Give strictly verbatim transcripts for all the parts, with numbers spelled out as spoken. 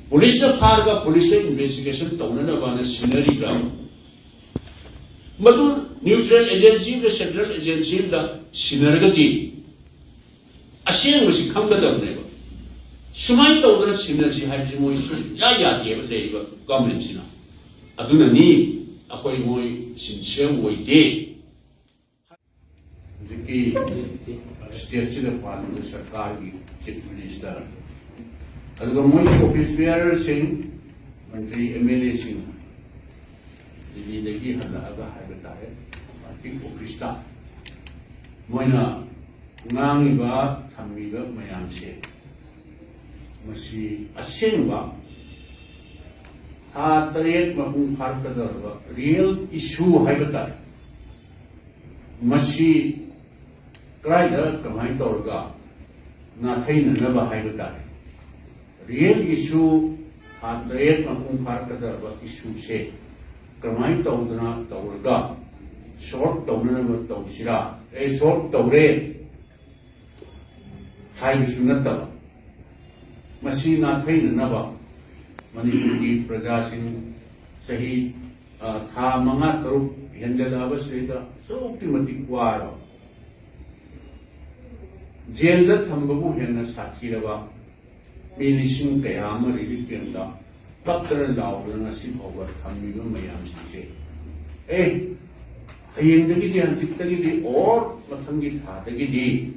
ꯄꯨꯂꯤꯁꯅ ꯐꯥꯔꯒ ꯄꯨꯂꯤꯁꯅ ꯏꯟꯚꯦꯁꯇꯤꯒꯦꯁꯟ ꯇꯧꯅꯅꯕꯅ ꯁꯤꯟꯅꯔꯤꯕ꯭ꯔꯥ? ꯃꯗꯨ ꯅ꯭ꯌꯨꯇ꯭ꯔꯦꯜ ꯑꯦꯖꯦꯟꯁꯤ ꯑꯃꯗ, ꯁꯦꯟꯇ꯭ꯔꯦꯜ ꯑꯦꯖꯦꯟꯁꯤ ꯑꯃꯗ ꯁꯤꯟꯅꯔꯒꯗꯤ ꯑꯁꯦꯡꯕꯁꯤ ꯈꯪꯒꯗꯕꯅꯦꯕ꯫ ꯁꯨꯃꯥꯏꯅ ꯇꯧꯗꯅ ꯁꯤꯟꯅꯁꯤ ꯍꯥꯏꯕꯁꯤ ꯃꯣꯏ ꯁꯨꯡꯌꯥ ꯌꯥꯗꯦꯕ ꯂꯩꯔꯤꯕ ꯒꯚꯔꯟꯃꯦꯟꯁꯤꯅ꯫ ꯑꯗꯨꯅꯅꯤ ꯑꯩꯈꯣꯏ ꯃꯣꯏ ꯁꯤꯟꯁꯤꯌꯔ ꯑꯣꯏꯗꯦ꯫ ꯍꯧꯖꯤꯛꯀꯤ ꯁ꯭ꯇꯦꯠꯁꯤꯗ ꯄꯥꯜꯂꯤꯕ ꯁꯔꯀꯥꯔꯒꯤ ꯆꯤꯐ ꯃꯤꯅꯤꯁꯇꯔ, ꯑꯗꯨꯒ ꯃꯣꯏꯒꯤ ꯑꯣꯐꯤꯁ ꯕꯤꯌꯥꯔꯔꯁꯤꯡ, ꯃꯟꯇ꯭ꯔꯤ, ꯑꯦꯝ ꯑꯦꯜ ꯑꯦꯁꯤꯡ ꯗꯤꯜꯂꯤꯗꯒꯤ ꯍꯜꯂꯛꯑꯒ ꯍꯥꯏꯕ ꯇꯥꯔꯦ, ꯄꯥꯔꯇꯤ ꯑꯣꯐꯤꯁꯇ ꯃꯣꯏꯅ ꯉꯥꯡꯉꯤꯕ, ꯊꯝꯃꯤꯕ ꯃꯌꯥꯝꯁꯦ, ꯃꯁꯤ ꯑꯁꯦꯡꯕ ꯊꯥ ꯇꯔꯦꯠ ꯃꯄꯨꯡ ꯐꯥꯔꯛꯀꯗꯧꯔꯕ ꯔꯤꯌꯦꯜ ꯏꯁꯨ ꯍꯥꯏꯕ ꯇꯥꯔꯦ꯫ ꯃꯁꯤ ꯀꯗꯥꯏꯗ ꯀꯃꯥꯏꯅ ꯇꯧꯔꯒ ꯅꯥꯊꯩꯅꯅꯕ ꯍꯥꯏꯕ ꯇꯥꯔꯦ꯫ ꯔꯤꯌꯦꯜ ꯏꯁꯨ, ꯊꯥ ꯇꯔꯦꯠ ꯃꯄꯨꯡ ꯐꯥꯔꯛꯀꯗꯧꯔꯕ ꯏꯁꯨꯁꯦ ꯀꯃꯥꯏꯅ ꯇꯧꯗꯅ ꯇꯧꯔꯒ ꯁꯣꯜꯕ ꯇꯧꯅꯅꯕ ꯇꯧꯁꯤꯔꯥ? ꯑꯦ, ꯁꯣꯜꯕ ꯇꯧꯔꯦ ꯍꯥꯏꯕꯁꯨ ꯅꯠꯇꯕ, ꯃꯁꯤ ꯅꯥꯊꯩꯅꯅꯕ ꯃꯅꯤꯄꯨꯔꯒꯤ ꯄ꯭ꯔꯖꯥꯁꯤꯡ ꯆꯍꯤ, ꯑ, ꯊꯥ ꯃꯉꯥ ꯇꯔꯨꯛ ꯍꯦꯟꯖꯜꯂꯛꯑꯕꯁꯤꯗꯩꯗ ꯑꯁꯨꯛꯀꯤ ꯃꯇꯤꯛ ꯋꯥꯔꯕ, ꯖꯦꯜꯗ ꯊꯝꯕꯕꯨ ꯍꯦꯟꯅ ꯁꯥꯊꯤꯔꯕ ꯃꯤ ꯂꯤꯁꯤꯡ ꯀꯌꯥ ꯑꯃ ꯔꯤꯂꯤꯐ ꯀꯦꯝꯞꯇ ꯀꯞꯇꯅ ꯂꯥꯎꯗꯅ ꯉꯁꯤ ꯐꯥꯎꯕ ꯊꯝꯃꯤꯕ ꯃꯌꯥꯝꯁꯤꯡꯁꯦ, ꯑꯦ, ꯍꯌꯦꯡꯗꯒꯤꯗꯤ, ꯍꯪꯆꯤꯠꯇꯒꯤꯗꯤ, ꯑꯣꯔ ꯃꯊꯪꯒꯤ ꯊꯥꯗꯒꯤꯗꯤ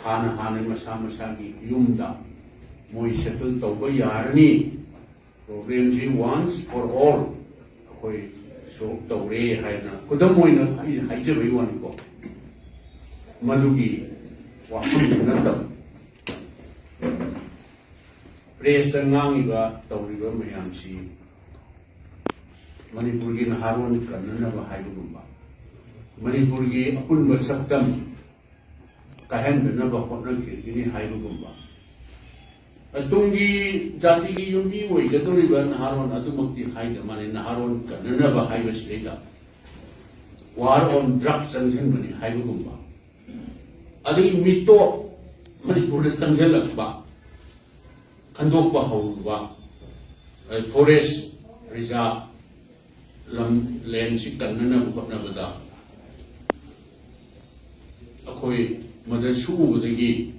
ꯍꯥꯟꯅ ꯍꯥꯟꯅ ꯃꯁꯥ ꯃꯁꯥꯒꯤ ꯌꯨꯝꯗ ꯃꯣꯏ ꯁꯦꯇꯜ ꯇꯧꯕ ꯌꯥꯔꯅꯤ꯫ ꯄ꯭ꯔꯣꯕ꯭ꯂꯦꯝꯁꯤ once for all ꯑꯩꯈꯣꯏ ꯁꯣꯜꯕ ꯇꯧꯔꯦ ꯍꯥꯏꯅ ꯈꯨꯗꯝ ꯑꯣꯏꯅ ꯑꯩꯅ ꯍꯥꯏꯖꯕꯒꯤ ꯋꯥꯅꯤꯀꯣ꯫ ꯃꯗꯨꯒꯤ ꯋꯥꯐꯝꯁꯨ ꯅꯠꯇꯕ, ꯄ꯭ꯔꯦꯁꯇ ꯉꯥꯡꯉꯤꯕ ꯇꯧꯔꯤꯕ ꯃꯌꯥꯝꯁꯤ ꯃꯅꯤꯄꯨꯔꯒꯤ ꯅꯍꯥꯔꯣꯟ ꯀꯟꯅꯅꯕ ꯍꯥꯏꯕꯒꯨꯝꯕ, ꯃꯅꯤꯄꯨꯔꯒꯤ ꯑꯄꯨꯟꯕ ꯁꯛꯇꯝ ꯀꯥꯏꯍꯟꯗꯅꯕ ꯍꯣꯠꯅꯈꯤꯒꯅꯤ ꯍꯥꯏꯕꯒꯨꯝꯕ, ꯇꯨꯡꯒꯤ ꯖꯥꯇꯤꯒꯤ ꯌꯨꯝꯕꯤ ꯑꯣꯏꯒꯗꯧꯔꯤꯕ ꯅꯍꯥꯔꯣꯟ ꯑꯗꯨꯃꯛꯇꯤ ꯍꯥꯏꯗ ꯃꯥꯅꯤ, ꯅꯍꯥꯔꯣꯟ ꯀꯟꯅꯅꯕ ꯍꯥꯏꯕꯁꯤꯗꯩꯗ war on drug ꯆꯪꯁꯤꯟꯕꯅꯤ ꯍꯥꯏꯕꯒꯨꯝꯕ, ꯑꯗꯒꯤ ꯃꯤꯇꯣꯞ ꯃꯅꯤꯄꯨꯔꯗ ꯆꯪꯁꯤꯜꯂꯛꯄ, ꯈꯟꯗꯣꯛꯄ ꯍꯧꯔꯨꯕ, ꯐꯣꯔꯦꯁ ꯔꯤꯖꯥꯔꯚ ꯂꯝ ꯂꯦꯟꯁꯤ ꯀꯟꯅꯅꯕ ꯍꯣꯠꯅꯕꯗ ꯑꯩꯈꯣꯏ ꯃꯗ ꯁꯨꯕꯗꯒꯤ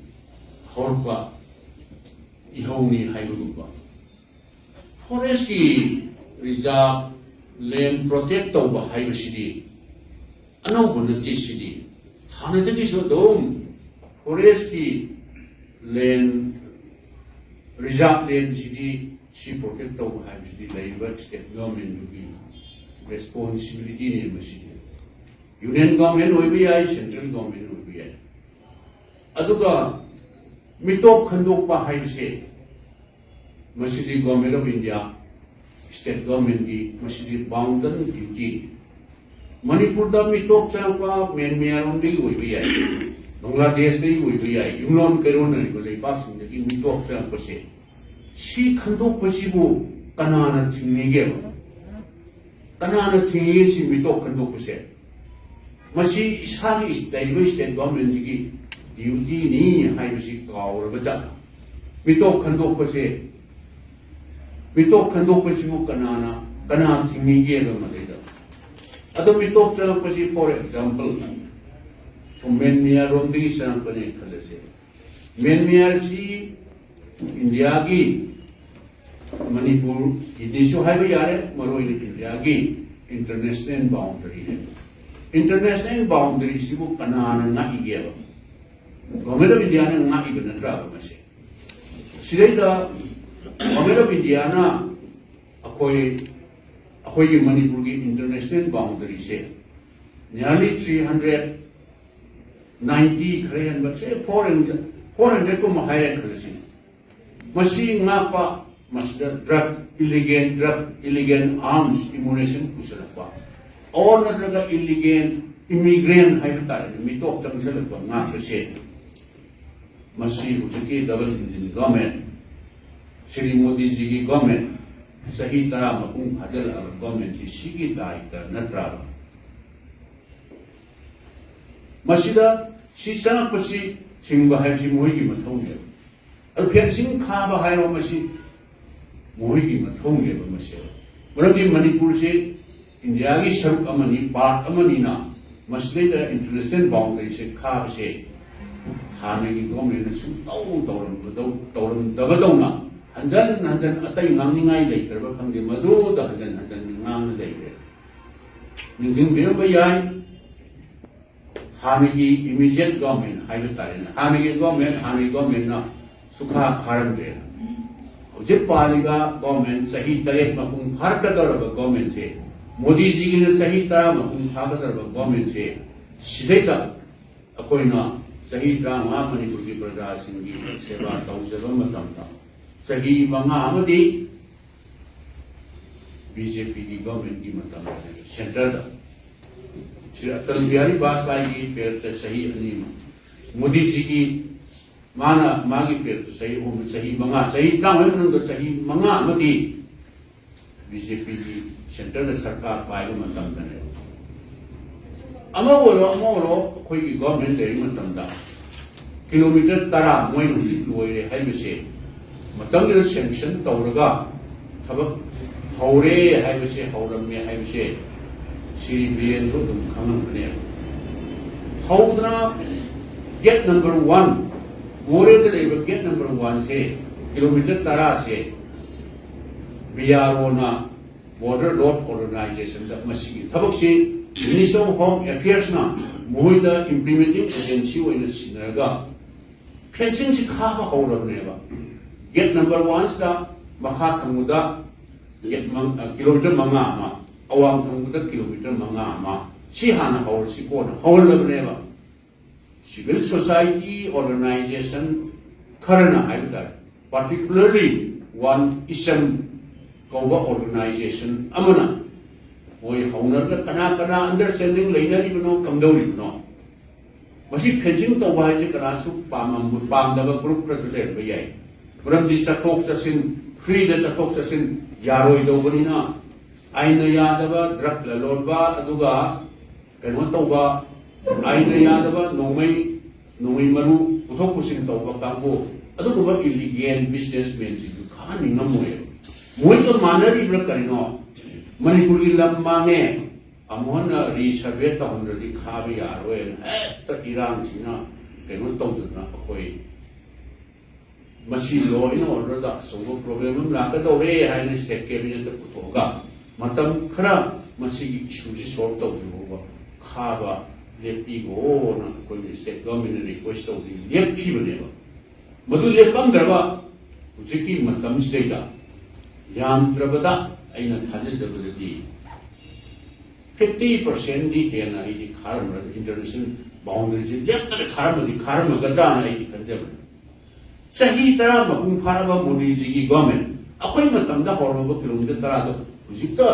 ꯍꯧꯔꯛꯄ ꯏꯍꯧꯅꯤ ꯍꯥꯏꯕꯒꯨꯝꯕ꯫ ꯐꯣꯔꯦꯁꯀꯤ ꯔꯤꯖꯥꯔꯚ ꯂꯦꯟ ꯄ꯭ꯔꯣꯇꯦꯛ ꯇꯧꯕ ꯍꯥꯏꯕꯁꯤꯗꯤ ꯑꯅꯧꯕ ꯅꯠꯇꯦ꯫ ꯁꯤꯗꯤ ꯍꯥꯟꯅꯗꯒꯤꯁꯨ ꯑꯗꯨꯝ ꯐꯣꯔꯦꯁꯀꯤ ꯂꯦꯟ, ꯔꯤꯖꯥꯔꯚ ꯂꯦꯟꯁꯤꯗꯤ ꯁꯤ ꯄ꯭ꯔꯣꯇꯦꯛ ꯇꯧꯕ ꯍꯥꯏꯕꯁꯤꯗꯤ ꯂꯩꯔꯤꯕ ꯁ꯭ꯇꯦꯠ ꯒꯚꯔꯟꯃꯦꯟꯠꯇꯨꯒꯤ ꯔꯦꯁꯄꯣꯟꯁꯤꯕꯤꯂꯤꯇꯤꯅꯤ꯫ ꯃꯁꯤꯗꯤ ꯌꯨꯅꯤꯌꯟ ꯒꯚꯔꯟꯃꯦꯟꯠ ꯑꯣꯏꯕ ꯌꯥꯏ, ꯁꯦꯟꯇ꯭ꯔꯦꯜ ꯒꯚꯔꯟꯃꯦꯟꯠ ꯑꯣꯏꯕ ꯌꯥꯏ꯫ ꯑꯗꯨꯒ ꯃꯤꯇꯣꯞ ꯈꯟꯗꯣꯛꯄ ꯍꯥꯏꯕꯁꯦ ꯃꯁꯤꯗꯤ ꯒꯣꯔꯃꯦꯟ ꯑꯣꯐ ꯏꯟꯗꯤꯌꯥ, ꯁ꯭ꯇꯦꯠ ꯒꯣꯔꯃꯦꯟꯒꯤ ꯃꯁꯤꯗꯤ ꯕꯥꯎꯟꯗꯟ ꯗ꯭ꯌꯨꯇꯤꯅꯤ꯫ ꯃꯅꯤꯄꯨꯔꯗ ꯃꯤꯇꯣꯞ ꯆꯪꯉꯛꯄ ꯃ꯭ꯌꯥꯟꯃꯥꯔꯔꯣꯝꯗꯒꯤ ꯑꯣꯏꯕ ꯌꯥꯏ, ꯕꯪꯒ꯭ꯂꯥꯗꯦꯁꯇꯒꯤ ꯑꯣꯏꯕ ꯌꯥꯏ, ꯌꯨꯝꯂꯣꯟ ꯀꯩꯔꯣꯟꯅꯔꯤꯕ ꯂꯩꯕꯥꯛꯁꯤꯡꯗꯒꯤ ꯃꯤꯇꯣꯞ ꯆꯪꯉꯛꯄꯁꯦ, ꯁꯤ ꯈꯟꯗꯣꯛꯄꯁꯤꯕꯨ ꯀꯅꯥꯅ ꯊꯤꯡꯉꯤꯒꯦꯕ? ꯀꯅꯥꯅ ꯊꯤꯡꯉꯤꯒꯦ ꯁꯤ ꯃꯤꯇꯣꯞ ꯈꯟꯗꯣꯛꯄꯁꯦ? ꯃꯁꯤ ꯏꯁꯥꯒꯤ ꯂꯩꯔꯤꯕ ꯁ꯭ꯇꯦꯠ ꯒꯣꯔꯃꯦꯟꯁꯤꯒꯤ ꯗ꯭ꯌꯨꯇꯤꯅꯤ ꯍꯥꯏꯕꯁꯤ ꯀꯥꯎꯔꯕ ꯖꯥꯠꯂ? ꯃꯤꯇꯣꯞ ꯈꯟꯗꯣꯛꯄꯁꯦ, ꯃꯤꯇꯣꯞ ꯈꯟꯗꯣꯛꯄꯁꯤꯕꯨ ꯀꯅꯥꯅ, ꯀꯅꯥ ꯊꯤꯡꯉꯤꯒꯦꯕ ꯃꯗꯩꯗ? ꯑꯗꯣ ꯃꯤꯇꯣꯞ ꯆꯪꯉꯛꯄꯁꯤ, for example, ꯁꯣꯝ ꯃ꯭ꯌꯥꯟꯃꯥꯔꯔꯣꯝꯗꯒꯤ ꯆꯪꯉꯛꯄꯅꯦ ꯈꯜꯂꯁꯦ꯫ ꯃ꯭ꯌꯥꯟꯃꯥꯔꯁꯤ ꯏꯟꯗꯤꯌꯥꯒꯤ, ꯃꯅꯤꯄꯨꯔꯒꯤꯅꯤꯁꯨ ꯍꯥꯏꯕ ꯌꯥꯔꯦ, ꯃꯔꯨꯑꯣꯏꯅ ꯏꯟꯗꯤꯌꯥꯒꯤ ꯏꯟꯇꯔꯅꯦꯁꯅꯦꯜ ꯕꯥꯎꯟꯗꯔꯤꯅꯦ꯫ ꯏꯟꯇꯔꯅꯦꯁꯅꯦꯜ ꯕꯥꯎꯟꯗꯔꯤꯁꯤꯕꯨ ꯀꯅꯥꯅ ꯉꯥꯛꯏꯒꯦꯕ? ꯒꯣꯔꯃꯦꯟ ꯑꯣꯐ ꯏꯟꯗꯤꯌꯥꯅ ꯉꯥꯛꯏꯕ ꯅꯠꯇ꯭ꯔꯥꯕ ꯃꯁꯦ? ꯁꯤꯗꯩꯗ ꯒꯣꯔꯃꯦꯟ ꯑꯣꯐ ꯏꯟꯗꯤꯌꯥꯅ ꯑꯩꯈꯣꯏ, ꯑꯩꯈꯣꯏꯒꯤ ꯃꯅꯤꯄꯨꯔꯒꯤ international ꯕꯥꯎꯟꯗꯔꯤꯁꯦ nearly three hundred ninety, ꯈꯔ ꯍꯦꯟꯕ, ꯁꯦ, four hundred, four hundred ꯀꯨꯝꯕ ꯍꯥꯏꯔꯦ ꯈꯜꯂꯁꯤꯅꯦ꯫ ꯃꯁꯤ ꯉꯥꯛꯄ, ꯃꯁꯤꯗ drug, illegal drug, illegal arms, ammunition ꯄꯨꯁꯜꯂꯛꯄ, ꯑꯣꯔ ꯅꯠꯇ꯭ꯔꯒ ꯏꯂꯤꯒꯦꯜ ꯏꯃꯤꯒ꯭ꯔꯦꯟ ꯍꯥꯏꯕ ꯇꯥꯔꯦꯅꯦ, ꯃꯤꯇꯣꯞ ꯆꯪꯁꯜꯂꯛꯄ ꯉꯥꯛꯄꯁꯦ, ꯃꯁꯤ ꯍꯧꯖꯤꯛꯀꯤ ꯗꯕꯜ ꯏꯟꯖꯤꯟ ꯒꯣꯔꯃꯦꯟ, ꯁ꯭ꯔꯤ ꯃꯣꯗꯤꯖꯤꯒꯤ ꯒꯣꯔꯃꯦꯟ, ꯆꯍꯤ ꯇꯔꯥ ꯃꯄꯨꯡ ꯐꯥꯖꯤꯜꯂꯛꯑꯕ ꯒꯣꯔꯃꯦꯟꯁꯤ ꯁꯤꯒꯤ ꯗꯥꯏꯇ ꯅꯠꯇ꯭ꯔꯥꯕ? ꯃꯁꯤꯗ ꯁꯤ ꯆꯪꯉꯛꯄꯁꯤ ꯊꯤꯡꯕ ꯍꯥꯏꯕꯁꯤ ꯃꯣꯏꯒꯤ ꯃꯊꯧꯅꯦꯕ꯫ ꯑꯗꯨ ꯐꯦꯟꯁꯤꯡ ꯈꯥꯕ ꯍꯥꯏꯔꯣ, ꯃꯁꯤ ꯃꯈꯣꯏꯒꯤ ꯃꯊꯧꯅꯦꯕ ꯃꯁꯦ꯫ ꯃꯔꯝꯗꯤ ꯃꯅꯤꯄꯨꯔꯁꯦ ꯏꯟꯗꯤꯌꯥꯒꯤ ꯁꯔꯨꯛ ꯑꯃꯅꯤ, ꯄꯥꯔꯠ ꯑꯃꯅꯤꯅ ꯃꯁꯤꯗꯩꯗ ꯏꯟꯇꯔꯅꯦꯁꯅꯦꯜ ꯕꯥꯎꯟꯗꯔꯤꯁꯦ ꯈꯥꯕꯁꯦ ꯍꯥꯟꯅꯒꯤ ꯒꯣꯔꯃꯦꯟꯅ ꯁꯨꯡꯇꯧ ꯇꯧꯔꯝꯕꯗꯧ-, ꯇꯧꯔꯝꯗꯕꯗꯧꯅ ꯍꯟꯖꯟ ꯍꯟꯖꯟ, ꯑꯇꯩ ꯉꯥꯡꯅꯤꯡꯉꯥꯏ ꯂꯩꯇ꯭ꯔꯕ ꯈꯪꯗꯦ, ꯃꯗꯨꯗ ꯍꯟꯖꯟ ꯍꯟꯖꯟ ꯉꯥꯡꯅ ꯂꯩꯔꯦ꯫ ꯅꯤꯡꯁꯤꯡꯕꯤꯔꯝꯕ ꯌꯥꯏ, ꯍꯥꯟꯅꯒꯤ ꯏꯃꯤꯗꯤꯌꯦꯠ ꯒꯣꯔꯃꯦꯟ ꯍꯥꯏꯕ ꯇꯥꯔꯦꯅꯦ, ꯍꯥꯟꯅꯒꯤ ꯒꯣꯔꯃꯦꯟ, ꯍꯥꯟꯅꯒꯤ ꯒꯣꯔꯃꯦꯟꯅ ꯁꯨꯈꯥ ꯈꯥꯔꯝꯗ꯭ꯔꯦꯅ꯫ ꯍꯧꯖꯤꯛ ꯄꯥꯜꯂꯤꯕ ꯒꯣꯔꯃꯦꯟ, ꯆꯍꯤ ꯇꯔꯦꯠ ꯃꯄꯨꯡ ꯐꯥꯔꯛꯀꯗꯧꯔꯕ ꯒꯣꯔꯃꯦꯟꯁꯦ, ꯃꯣꯗꯤꯖꯤꯒꯤꯅ ꯆꯍꯤ ꯇꯔꯥ ꯃꯄꯨꯡ ꯐꯥꯒꯗꯧꯔꯕ ꯒꯣꯔꯃꯦꯟꯁꯦ, ꯁꯤꯗꯩꯗ ꯑꯩꯈꯣꯏꯅ ꯆꯍꯤ ꯇꯔꯥꯃꯉꯥ ꯃꯅꯤꯄꯨꯔꯒꯤ ꯄ꯭ꯔꯖꯥꯁꯤꯡꯒꯤ ꯁꯦꯕꯥ ꯇꯧꯖꯕ ꯃꯇꯝꯗ, ꯆꯍꯤ ꯃꯉꯥ ꯑꯃꯗꯤ ꯕꯤ ꯖꯦ ꯄꯤꯒꯤ ꯒꯣꯔꯃꯦꯟꯒꯤ ꯃꯇꯝꯗ, ꯁꯦꯟꯇꯔꯗ ꯁ꯭ꯔꯤ ꯑꯇꯜ ꯕꯤꯍꯥꯔꯤ ꯕꯥꯖꯄꯥꯏꯒꯤ ꯄꯦꯔꯠꯇ ꯆꯍꯤ ꯑꯅꯤ ꯑꯃ, ꯃꯣꯗꯤꯖꯤꯒꯤ ꯃꯥꯅ ꯃꯥꯒꯤ ꯄꯦꯔꯠꯇ ꯆꯍꯤ ꯑꯍꯨꯝ, ꯆꯍꯤ ꯃꯉꯥ, ꯆꯍꯤ ꯇꯔꯥꯃꯉꯥꯒꯤ ꯃꯅꯨꯡꯗ ꯆꯍꯤ ꯃꯉꯥ ꯑꯃꯗꯤ ꯕꯤ ꯖꯦ ꯄꯤꯒꯤ ꯁꯦꯟꯇꯔꯗ ꯁꯔꯀꯥꯔ ꯄꯥꯏꯕ ꯃꯇꯝꯗꯅꯦꯕ꯫ ꯑꯃ ꯑꯣꯏꯔꯣ, ꯑꯃ ꯑꯣꯏꯔꯣ, ꯑꯩꯈꯣꯏꯒꯤ ꯒꯣꯔꯃꯦꯟ ꯂꯩꯔꯤ ꯃꯇꯝꯗ ꯀꯤꯂꯣꯃꯤꯇꯔ ꯇꯔꯥ ꯃꯣꯏꯅ ꯍꯧꯖꯤꯛ ꯂꯣꯏꯔꯦ ꯍꯥꯏꯕꯁꯦ, ꯃꯇꯝꯗꯨꯗ ꯁꯦꯡꯁꯟ ꯇꯧꯔꯒ ꯊꯕꯛ ꯍꯧꯔꯦ ꯍꯥꯏꯕꯁꯦ, ꯍꯧꯔꯝꯃꯦ ꯍꯥꯏꯕꯁꯦ ꯁ꯭ꯔꯤ ꯕꯤꯔꯦꯟꯁꯨ ꯑꯗꯨꯝ ꯈꯪꯉꯝꯒꯅꯦꯕ꯫ ꯍꯧꯗꯅ ꯒꯦꯠ ꯅꯝꯕꯔ ꯋꯥꯟ, ꯃꯣꯔꯦꯗ ꯂꯩꯕ ꯒꯦꯠ ꯅꯝꯕꯔ ꯋꯥꯟꯁꯦ, ꯀꯤꯂꯣꯃꯤꯇꯔ ꯇꯔꯥꯁꯦ B R O, border road ꯑꯣꯔꯒꯅꯥꯏꯖꯦꯁꯟꯗ, ꯃꯁꯤꯒꯤ ꯊꯕꯛꯁꯤ ꯃꯤꯅꯤꯁꯇꯔ ꯑꯣꯐ ꯍꯣꯝ ꯑꯦꯐꯤꯌꯔꯁꯅ ꯃꯈꯣꯏꯗ ꯏꯝꯄ꯭ꯂꯤꯃꯦꯟꯇꯤꯡ ꯑꯦꯖꯦꯟꯁꯤ ꯑꯣꯏꯅ ꯁꯤꯟꯅꯔꯒ ꯐꯦꯟꯁꯤꯡꯁꯤ ꯈꯥꯕ ꯍꯧꯔꯕꯅꯦꯕ꯫ ꯒꯦꯠ ꯅꯝꯕꯔ ꯋꯥꯟꯁꯤꯗ ꯃꯈꯥ ꯊꯪꯕꯗ ꯒꯦꯠ ꯃꯪ-, ꯑ, ꯀꯤꯂꯣꯃꯤꯇꯔ ꯃꯉꯥ ꯑꯃ, ꯑꯋꯥꯡ ꯊꯪꯕꯗ ꯀꯤꯂꯣꯃꯤꯇꯔ ꯃꯉꯥ ꯑꯃ, ꯁꯤ ꯍꯥꯟꯅ ꯍꯧꯔꯁꯤ ꯀꯣꯟꯅ ꯍꯧꯍꯜꯂꯕꯅꯦꯕ꯫ ꯁꯤꯚꯤꯜ ꯁꯣꯁꯥꯏꯇꯤ ꯑꯣꯔꯒꯅꯥꯏꯖꯦꯁꯟ ꯈꯔꯅ ꯍꯥꯏꯕ ꯇꯥꯔꯦ, ꯄꯥꯔꯇꯤꯀꯨꯂꯔꯂꯤ ꯋꯥꯟ ꯏꯁꯝ ꯀꯧꯕ ꯑꯣꯔꯒꯅꯥꯏꯖꯦꯁꯟ ꯑꯃꯅ ꯃꯣꯏ ꯍꯧꯅꯔꯒ ꯀꯅꯥ ꯀꯅꯥ ꯑꯟꯗꯔꯁ꯭ꯇꯦꯟꯗꯤꯡ ꯂꯩꯅꯔꯤꯕꯅꯣ, ꯀꯝꯗꯧꯔꯤꯕꯅꯣ? ꯃꯁꯤ ꯐꯦꯟꯁꯤꯡ ꯇꯧꯕ ꯍꯥꯏꯁꯦ ꯀꯅꯥꯁꯨ ꯄꯥꯝꯃꯝ-, ꯄꯥꯝꯗꯕ ꯒ꯭ꯔꯨꯞ ꯈꯔꯁꯨ ꯂꯩꯔꯝꯕ ꯌꯥꯏ꯫ ꯃꯔꯝꯗꯤ ꯆꯠꯊꯣꯛ ꯆꯠꯁꯤꯟ, ꯐ꯭ꯔꯤꯗ ꯆꯠꯊꯣꯛ ꯆꯠꯁꯤꯟ ꯌꯥꯔꯣꯏꯗꯧꯕꯅꯤꯅ, ꯑꯥꯏꯟꯅ ꯌꯥꯗꯕ ꯗ꯭ꯔꯒ ꯂꯂꯣꯟꯕ, ꯑꯗꯨꯒ ꯀꯩꯅꯣ ꯇꯧꯕ, ꯑꯥꯏꯟꯅ ꯌꯥꯗꯕ ꯅꯣꯡꯃꯩ, ꯅꯣꯡꯃꯩ ꯃꯔꯨ ꯄꯨꯊꯣꯛ ꯄꯨꯁꯤꯟ ꯇꯧꯕ ꯀꯥꯡꯕꯨ, ꯑꯗꯨꯒꯨꯝꯕ ꯏꯂꯤꯒꯦꯜ ꯕꯤꯖꯤꯅꯦꯁꯃꯦꯟꯁꯤꯡꯗꯨ ꯈꯥꯍꯟꯅꯤꯡꯉꯝꯃꯣꯏꯕ꯫ ꯃꯣꯏꯒ ꯃꯥꯟꯅꯔꯤꯕ꯭ꯔꯥ ꯀꯔꯤꯅꯣ? ꯃꯅꯤꯄꯨꯔꯒꯤ ꯂꯝ ꯃꯥꯡꯉꯦ, ꯑꯃꯨꯛ ꯍꯟꯅ ꯔꯤꯁꯔꯚꯦ ꯇꯧꯍꯟꯗ꯭ꯔꯗꯤ ꯈꯥꯕ ꯌꯥꯔꯣꯏꯅ ꯍꯦꯛꯇ ꯏꯔꯥꯡꯁꯤꯅ ꯀꯩꯅꯣ ꯇꯧꯗꯅ ꯑꯩꯈꯣꯏ ꯃꯁꯤ ꯂꯣ ꯑꯦꯟ ꯑꯣꯔꯗꯔꯗ ꯑꯆꯧꯕ ꯄ꯭ꯔꯣꯕ꯭ꯂꯦꯝ ꯑꯃ ꯂꯥꯛꯀꯗꯧꯔꯦ ꯍꯥꯏꯅ ꯁ꯭ꯇꯦꯠ ꯀꯦꯕꯤꯅꯦꯠꯇ ꯄꯨꯊꯣꯛꯑꯒ ꯃꯇꯝ ꯈꯔ ꯃꯁꯤꯒꯤ ꯏꯁꯨꯁꯤ ꯁꯣꯜꯕ ꯇꯧꯗ꯭ꯔꯤꯐꯥꯎꯕ ꯈꯥꯕ ꯂꯦꯞꯄꯤꯈꯣꯅ ꯑꯩꯈꯣꯏꯅ ꯁ꯭ꯇꯦꯠ ꯒꯚꯔꯟꯃꯦꯟꯠꯅ ꯔꯤꯀ꯭ꯋꯦꯁ ꯇꯧꯗꯅ ꯂꯦꯞꯈꯤꯕꯅꯦꯕ꯫ ꯃꯗꯨ ꯂꯦꯞꯄꯝꯗ꯭ꯔꯕ ꯍꯧꯖꯤꯛꯀꯤ ꯃꯇꯝꯁꯤꯗꯩꯗ ꯌꯥꯝꯗ꯭ꯔꯕꯗ ꯑꯩꯅ ꯊꯥꯖꯖꯕꯗꯗꯤ ꯐꯤꯐꯇꯤ ꯄꯥꯔꯁꯦꯟꯗꯤ ꯍꯦꯟꯅ ꯑꯩꯗꯤ ꯈꯥꯔꯝꯃꯔꯣꯏ꯫ ꯏꯟꯇꯔꯅꯦꯁꯅꯦꯜ ꯕꯥꯎꯟꯗꯔꯤꯁꯤ ꯂꯦꯞꯇꯅ ꯈꯥꯔꯝꯃꯗꯤ ꯈꯥꯔꯝꯃꯒꯗ꯭ꯔꯥꯅ ꯑꯩꯗꯤ ꯈꯟꯖꯕꯅꯤ꯫ ꯆꯍꯤ ꯇꯔꯥ ꯃꯄꯨꯡ ꯐꯥꯔꯕ ꯃꯣꯗꯤꯖꯤꯒꯤ ꯒꯣꯔꯃꯦꯟ, ꯑꯩꯈꯣꯏ ꯃꯇꯝꯗ ꯍꯧꯔꯝꯕ ꯀꯤꯂꯣꯃꯤꯇꯔ ꯇꯔꯥꯗꯣ ꯍꯧꯖꯤꯛꯇ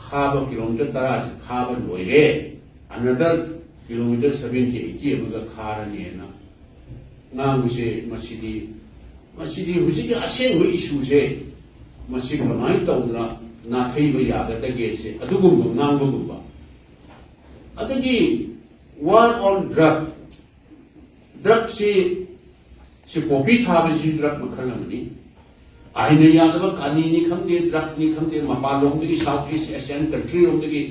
ꯈꯥꯕ ꯀꯤꯂꯣꯃꯤꯇꯔ ꯇꯔꯥꯁꯦ ꯈꯥꯕ ꯂꯣꯏꯔꯦ, ꯑꯅꯗꯔ ꯀꯤꯂꯣꯃꯤꯇꯔ ꯁꯚꯦꯟꯇꯤ ꯑꯩꯠꯇꯤ ꯑꯃꯒ ꯈꯥꯔꯅꯤꯅ ꯉꯥꯡꯕꯁꯦ, ꯃꯁꯤꯗꯤ, ꯃꯁꯤꯗꯤ ꯍꯧꯖꯤꯛꯀꯤ ꯑꯁꯦꯡꯕ ꯏꯁꯨꯁꯦ ꯃꯁꯤ ꯀꯃꯥꯏꯅ ꯇꯧꯗꯅ ꯅꯥꯊꯩꯕ ꯌꯥꯒꯗꯒꯦꯁꯦ ꯑꯗꯨꯒꯨꯝꯕ ꯉꯥꯡꯕꯒꯨꯝꯕ꯫ ꯑꯗꯒꯤ war on drug, ꯗ꯭ꯔꯛꯁꯤ, ꯁꯤ ꯄꯣꯄꯤ ꯊꯥꯕꯁꯤ ꯗ꯭ꯔꯛ ꯃꯈꯜ ꯑꯃꯅꯤ꯫ ꯑꯥꯏꯟꯅ ꯌꯥꯗꯕ ꯀꯥꯅꯤꯅꯤ ꯈꯪꯗꯦ, ꯗ꯭ꯔꯛꯅꯤ ꯈꯪꯗꯦ, ꯃꯄꯥꯟꯂꯣꯝꯗꯒꯤ, ꯁꯥꯎꯠ ꯏꯁ ꯑꯦꯁꯤꯌꯥꯟ ꯀꯟꯇ꯭ꯔꯤ ꯔꯣꯝꯗꯒꯤ